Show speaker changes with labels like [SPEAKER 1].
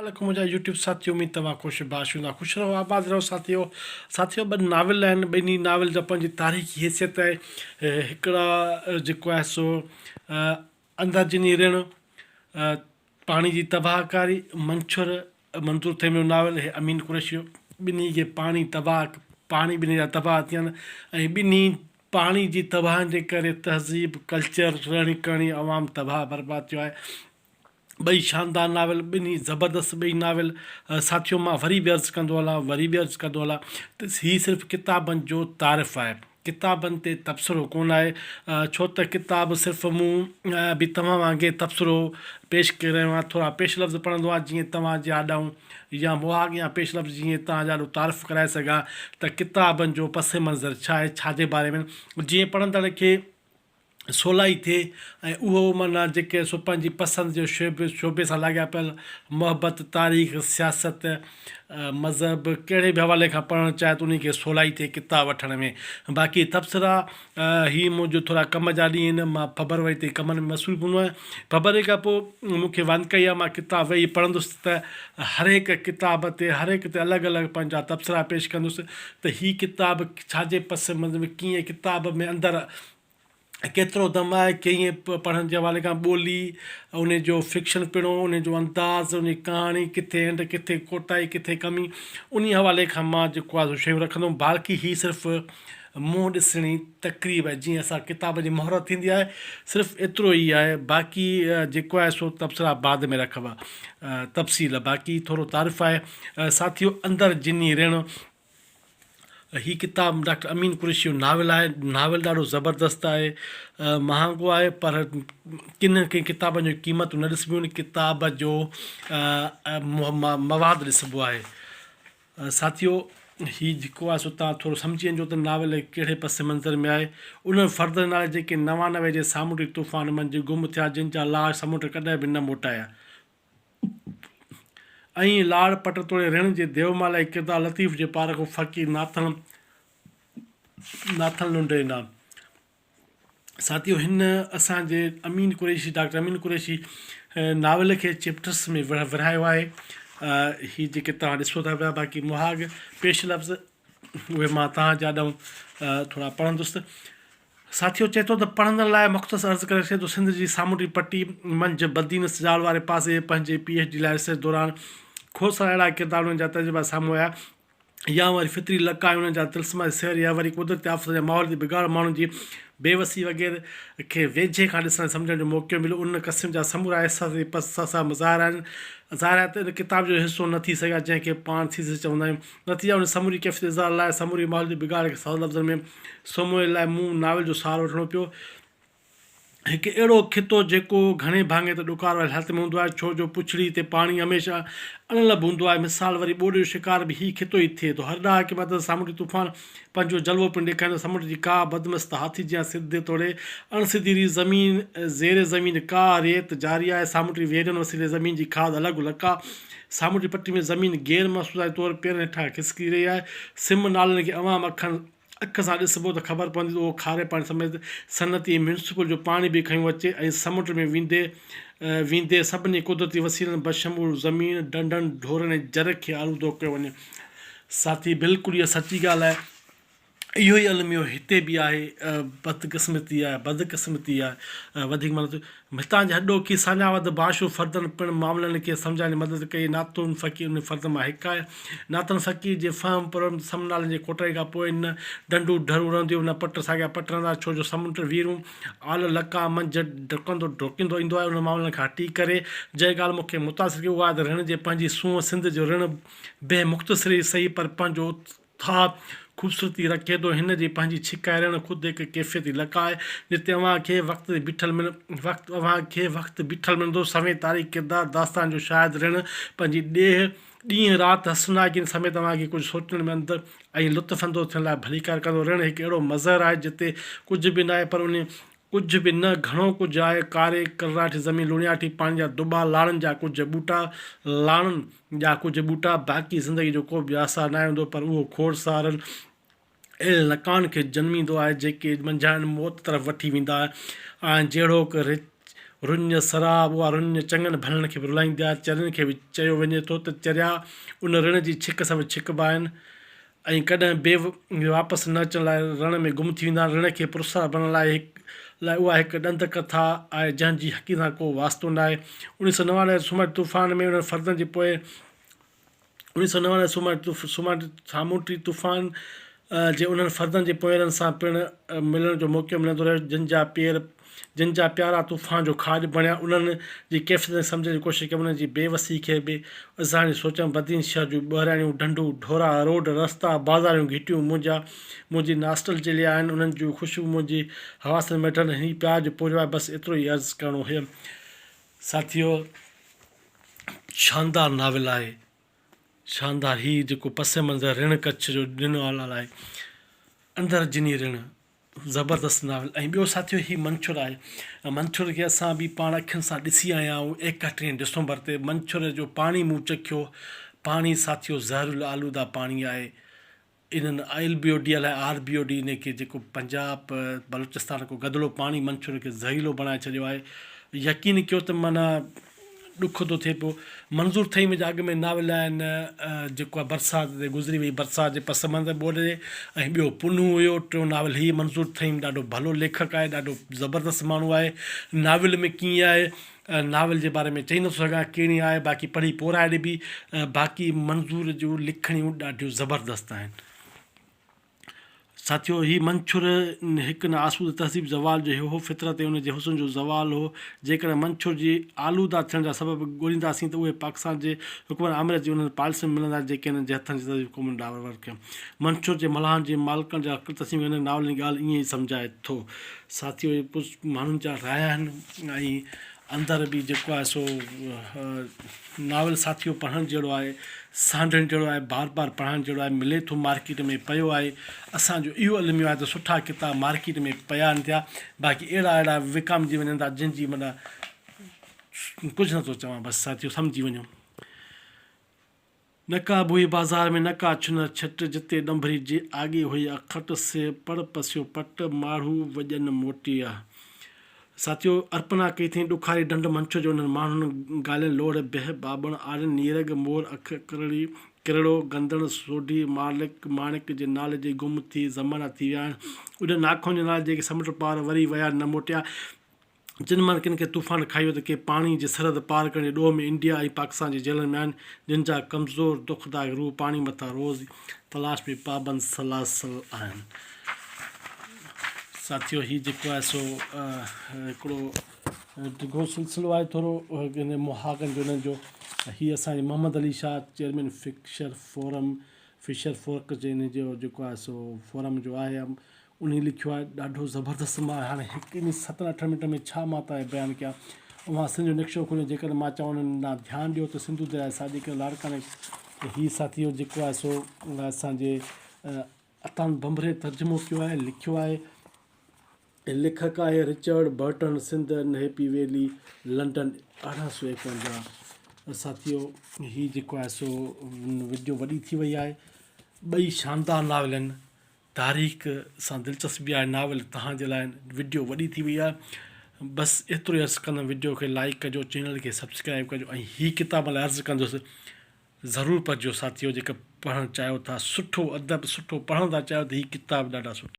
[SPEAKER 1] عليڪم منهنجا يوٽيوب ساٿيو اميد توهان خوش باش هوندا خوش رهو آباد رهو ساٿيو ساٿيو ٻه ناول آهن ٻنهي ناول جا پنهنجي تاريخي حيثيت آهي هڪڙا جيڪو آهي سو اندر جني رڻ پاڻي جي تباهه ڪاري منڇر منظور ٿهيم جو ناول هي امين قريشي جو ٻنهي کي پاڻي تباهه پاڻي ٻنهي جا تباهه ٿين ۽ ٻنهي پاڻي جي تباهن جي ڪري تهذيب ڪلچر رهڻي ڪهڻي عوام تباهه برباد ٿيو آهي ٻئي شاندار ناول ٻنهي زبردست ٻئي ناول ساٿيو مان وري به عرض ڪندو هلان وري به عرض ڪندو هلان ته هي صرف ڪتابن جو تعارف آهي ڪتابن تي تبصرو ڪونه آهي ڇو ته ڪتاب صرف مون به توهان وانگي تبصرو پيش ڪري رهيو آهيان ٿورا پيش لفظ پڙهندو آهيان جيئن توهان جي آڏائون يا مهاڳ يا پيش لفظ جيئن توهان جي آڏو تعارف ڪرائي سگهان ته ڪتابن جو پس منظر ڇا آهي ڇا جي باري ۾ جيئن پڙهندڙ کي سولائي ٿئي ۽ اهو معنيٰ جيڪي سو پنهنجي پسند جو شعبي شعبي سان لاڳاپيل محبت، تاريخ، سياست، مذهب ڪهڙي به حوالي کان پڙهڻ چاهي ته انهي کي سولائي ٿئي ڪتاب وٺڻ ۾ باقي تبصرا هي منهنجو ٿورا ڪم جا ڏينهن آهن مان فبروري تائين ڪمن ۾ مصروف هوندو آهيان فبروري کان پوء مون کي واندڪائي آهي مان ڪتاب ويهي پڙهندس ته هر هڪ ڪتاب تي هر هڪ تي الڳ الڳ پنهنجا تبصرا پيش ڪندس ته هي ڪتاب ڇا جي پس منظر ۾ ڪيئن ڪتاب ۾ اندر ڪيترو دم آهي ڪيئن پڙهڻ جي حوالي کان ٻولي ان جو فڪشن پڻو ان جو انداز ان جي ڪهاڻي ڪٿي اينڊ ڪٿي ڪوتاهي ڪٿي ڪمي ان حوالي کان مان جيڪو آهي سو شيون رکندم باقي هي صرف منهن ڏسڻي تقريب آهي جيئن اسان ڪتاب جي مهورت ٿيندي آهي صرف ايترو ئي آهي باقي جيڪو آهي سو تبصرا بعد ۾ رکبا تفصيل باقي ٿورو تعارف آهي ساٿيو اندر جني رڻ هي ڪتاب ڊاڪٽر امين قريشي جو ناول آهي. ناول ڏاڍو زبردست آهي. مهانگو آهي پر ڪن ڪن ڪتابن جون قيمتون نه ڏسبيون آهن ڪتاب جو مواد ڏسبو آهي. ساٿيو هي جيڪو آهي سو توهان ٿورو سمجهي وڃجو ته ناول ڪهڙي پس منظر ۾ آهي. انهن فردن جا نالا جيڪي 99 جي سامونڊي طوفان منجهه گم ٿيا جن جا لاش سمنڊ ڪڏهن به نه موٽايا. ائين لاڙ پٽ توڙي رڻ جي ديومالائي ڪردار لطيف جي پارکو فقير ناٿڻ ناٿن لنڊي نا ساٿيو هن اسان جي امين قريشي ڊاڪٽر امين قريشي ناول کي چيپٽرس ۾ ورهايو آهي هي جيڪي توهان ڏسو ٿا پيا باقي مهاڳ پيش لفظ اهي مان توهان جي آڏو ٿورا پڙهندس ساٿيو چئي ٿو ته پڙهندڙ لاء مختصر عرض ڪري سگهجي ٿو سنڌ جي سامونڊي پٽي منجهه بدين سجاول واري پاسي پنهنجي پي ايڇ ڊي لاء ريسرچ دوران کوڙ سارا اهڙا ڪردار انهن جا تجربا سامهون آيا يا وري فطري لقاء ۽ انهن جا طلسماتي سحر يا وري قدرتي آفتن جا ماحولياتي بگاڙ ماڻهن جي بي وسي وغيره کي ويجهي کان ڏسڻ ۽ سمجهڻ جو موقعو مليو ان قسم جا سمورا احساس ۽ پساسا مظاهر آهن ظاهر آهي ته ان ڪتاب جو حصو نه ٿي سگهيا جنهن کي پاڻ ٿيسز چوندا آهيون نتيجا ان سموري ڪيفيت جي اظهار لاء سموري ماحول جي بگاڙ کي سادن لفظن ۾ سموئڻ لاء مون ناول جو سهارو وٺڻو پيو. هڪ اهڙو خطو جيڪو گهڻي ڀاڱي ته ڏڪار واري حالت ۾ هوندو آهي، ڇو جو پڇڙي تي پاڻي هميشه اڻلڀ هوندو آهي. مثال وري ٻوڏ جو شڪار به هي خطو ئي ٿئي ٿو. هر ڏهاڪي بعد سامونڊي طوفان پنهنجو جلوو پڻ ڏيکاريندو آهي. سمنڊ جي ڪا بدمست هاٿي جيان سڌي توڙي اڻ سڌي ريت زمين زير زمين ڪا ريت جاري آهي. سامونڊي ويرين وسيلي زمين جي کاڌ الڳ لقاء سامونڊي پٽي ۾ زمين غير محسوساتي طور پيرن هيٺان کسڪي رهي آهي. سم نالن کي عوام اکن اک سان ڏسبو ته خبر پوندي ته اهو کاري پاڻي سميت صنعتي ۽ ميونسپل جو پاڻي به کنيو اچي ۽ سمنڊ ۾ ويندي ويندي سڀني قدرتي وسيلن بشمول زمين، ڍنڍن، ڍورن ۽ جر کي آلودو ڪيو وڃي. ساٿي بلڪل اها سچي ڳالهه آهي. اهو ئي الميو هتي به آهي بدقسمتي آهي بدقسمتي آهي وڌيڪ معنيٰ هتان جي هڏڏوکي ساڃاهه وڌ باشعور فردن پڻ معاملن کي سمجهائڻ جي مدد ڪئي ناٿن فقير انهن فردن مان هڪ آهي ناٿن فقير جي فهم پروڙ سم نالن جي کوٽائي کان پوء نه ڍنڍون ڍرون رهنديون نه پٽ ساڳيا پٽ رهندا ڇو جو سمنڊ ويرون آل لقاء منجهه ڊڪندو ڊوڪيندو ايندو آهي انهن معاملن کان هٽي ڪري جنهن ڳالهه مون کي متاثر ڪيو اها آهي ته رڻ جي پنهنجي سونهن سنڌ جو رڻ بنهه مختصر ئي سهي پر پنهنجو ٿا خوبصورتي رکي ٿو. هن جي پنهنجي ڇڪائرڻ خود هڪ ڪيفيتي لقاء آهي، جتي اوهان کي وقت تي بيٺل مل وقت اوهان کي وقت بيٺل ملندو. سوين تاريخ ڪردار داستان جو شاهد رڻ پنهنجي ڏيهه ڏينهن رات حسناڪين سميت اوهان کي ڪجهه سوچڻ ۾ اندر ۽ لطف اندوز ٿيڻ لاء ڀليڪار ڪندو. رڻ هڪ اهڙو مظهر آهي جتي ڪجهه به ناهي پر ان ڪجهه به نه، گهڻو ڪجهه آهي. ڪاري ڪلراٺي زمين، لوڻياٺي پاڻي جا دٻا، لاڻن جا ڪجهه ٻوٽا، لاڻن جا ڪجهه ٻوٽا، باقي زندگي جو ڪو به آثار ناهي هوندو، پر اهو کوڙ سارن اهڙن لقائن کي جنميندو آهي، جيڪي منجهانئن موت طرف وٺي ويندا آهن، جهڙوڪ رڃ، سراب، اها رڃ چڱن ڀلن کي به رلائيندي آهي. چرين کي به چيو وڃي ٿو ته چريا ان رڻ جي ڇڪ سبب ڇڪبا آهن ۽ ڪڏهن به واپس نه اچڻ لاء رڻ ۾ گم ٿي ويندا آهن. رڻ کي پراسرار بڻائڻ لاء لاء اها هڪ ڏند ڪٿا آهي جنهن جي حقيقت سان ڪو واسطو ناهي. 1999 جي سمنڊ طوفان ۾ انهن فردن جي پوئين 1999 سمنڊ سامونڊي طوفان جي انهن فردن جي پوئيرن سان پڻ ملڻ جو موقعو ملندو رهيو، جن جا پير جن جا پيارا طوفان جو کاڄ بڻيا. انهن جي ڪيفيت کي سمجهڻ جي ڪوشش ڪيم، انهن جي بي وسي کي به اظهارڻ جي سوچيم. بدين شهر جون ٻهراڙيون، ڍنڍون، ڍورا، روڊ، رستا، بازاريون، گهٽيون منهنجا منهنجي ناسٽلجيا آهن. انهن جون خوشبو منهنجي حواسن ۾ ويٺل هي پيار جو پورهيو آهي. بس ايترو ئي عرض ڪرڻو هيم. ساٿيو! شاندار ناول آهي. شاندار هي جيڪو پس منظر رڻ ڪڇ جو ڏنو آهي اندر جني رڻ زبردست ناول ۽ ٻيو ساٿيو هي منڇر آهي منڇر کي اسان به پاڻ اکين سان ڏسي آيا آهيون ايڪٽيهين ڊسمبر تي منڇر جو پاڻي مون چکيو پاڻي ساٿيو زهر آلوده پاڻي آهي انهن ايل بي او ڊي الائي آر بي او ڊي انهي کي جيڪو پنجاب بلوچستان ڪو گدلو پاڻي منڇر کي زهريلو بڻائي ڇڏيو آهي يقين ڪيو ته معنيٰ ڏک ٿو ٿئي پيو منظور ٿهيم جا اڳ ۾ ناول آهن جيڪو آهي برسات تي گذري وئي برسات جي پس منظر ٻوڏ جي ۽ ٻيو پنهون هيو ٽيون ناول هي منظور ٿهيم ڏاڍو ڀلو ليکڪ آهي ڏاڍو زبردست ماڻهو آهي ناول ۾ ڪيئن آهي ناول جي باري ۾ چئي نٿو سگهان ڪهڙي آهي باقي پڙهي پورائي ڏبي باقي منظور جون لکڻيون ڏاڍيون زبردست آهن. ساٿيو هي منڇر هڪ نه آسوده تهذيب زوال جو هو فطرت ۽ ان جي حسن جو زوال هو جيڪڏهن منڇر جي آلوده ٿيڻ جا سبب ڳولينداسين ته اهي پاڪستان جي حڪمران آمريت جي انهن پاليسين ۾ ملندا جيڪي هنن جي هٿن جي تهذيب قومن ڏانهن ور ڪيا منڇر جي ملاحن جي مالڪن جا تسليم هن ناول جي ڳالهه ائين ئي سمجهائي ٿو ساٿيو هي ڪجهه ماڻهن جا رايا آهن ۽ اندر به جيڪو آهي سو ناول ساٿيو پڙهڻ جهڙو آهي سانڍڻ جهڙو آهي بار بار پڙهڻ جهڙو آهي ملي ٿو مارڪيٽ ۾ پيو آهي اسانجو اهو الميو آهي ته سٺا ڪتاب مارڪيٽ ۾ پيا آهن ٿيا باقي اهڙا اهڙا وڪامجي وڃن ٿا جن جي معنيٰ ڪجهه نٿو چوان بس ساٿيو سمجهي وڃو. نه ڪا بوئي بازار ۾ نه ڪا ڇنر ڇٽ، جتي ڏنڀري جي آڳي هئي اکٽ، سي پڙ پسيو پٽ، ماڙهو وڄن موٽيا. ساٿيو ارپنا ڪئي اٿئين ڏکاري ڍنڍ منڇر جي انهن ماڻهن، گالين لوڙهه، بهه، ٻاٻڻ، آرين، نيرڳ، مور، اک، ڪرڙي، ڪرڙو، گندڻ، سوڍي، مالڪ، ماڻڪ جي نالي جي گم ٿي زمانا ٿي ويا آهن. انهن ناکئن جي نالي جيڪي سمنڊ پار وري ويا نه موٽيا. جن مان ڪن کي طوفان کائي ويو ته ڪي پاڻي جي سرحد پار ڪرڻ جي ڏوهه ۾ انڊيا ۽ پاڪستان جي جيلن ۾ آهن، جن جا ڪمزور دکدائڪ روح پاڻي مٿان روز تلاش ۾ پابند سلاسل آهن. ساٿيو هي جيڪو آهي سو هڪڙو ڊگهو سلسلو آهي ٿورو هن مهاڳن جو انهن جو هي اسان جي Muhammad Ali Shah chairman fisher forum fisher folk جي ان جو جيڪو آهي سو فورم جو آهي انهي لکيو آهي ڏاڍو زبردست مان هاڻي هڪ انهي ستن اٺن منٽن ۾ ڇا مان تانکي بيان ڪيان اوهان سنڌ جو نقشو کوليو جيڪڏهن مان چوان انهن ڏانهن ڌيان ڏيو ته سنڌو درياء ساڄي ڪري لاڙڪاڻي هي ساٿيو جيڪو آهي سو اسان جي عطان ڀنڀري ترجمو ڪيو آهي لکيو آهي ليکڪ آهي Richard Burton Sindh in happy valley London 1851 ساٿيو هي جيڪو آهي سو وڊيو وڏي ٿي وئي آهي ٻئي شاندار ناول آهن تاريخ سان دلچسپي آهي ناول توهان جي لاء وڊيو وڏي ٿي وئي آهي بس ايترو ئي عرض ڪندم وڊيو کي لائيڪ ڪجو چينل کي سبسڪرائب ڪجو ۽ هي ڪتاب لاء عرض ڪندس ضرور پڙهجو ساٿيو جيڪا پڙهڻ چاهيو ٿا سٺو ادب سٺو پڙهڻ ٿا چاهيو ته هي ڪتاب ڏاڍا سٺا.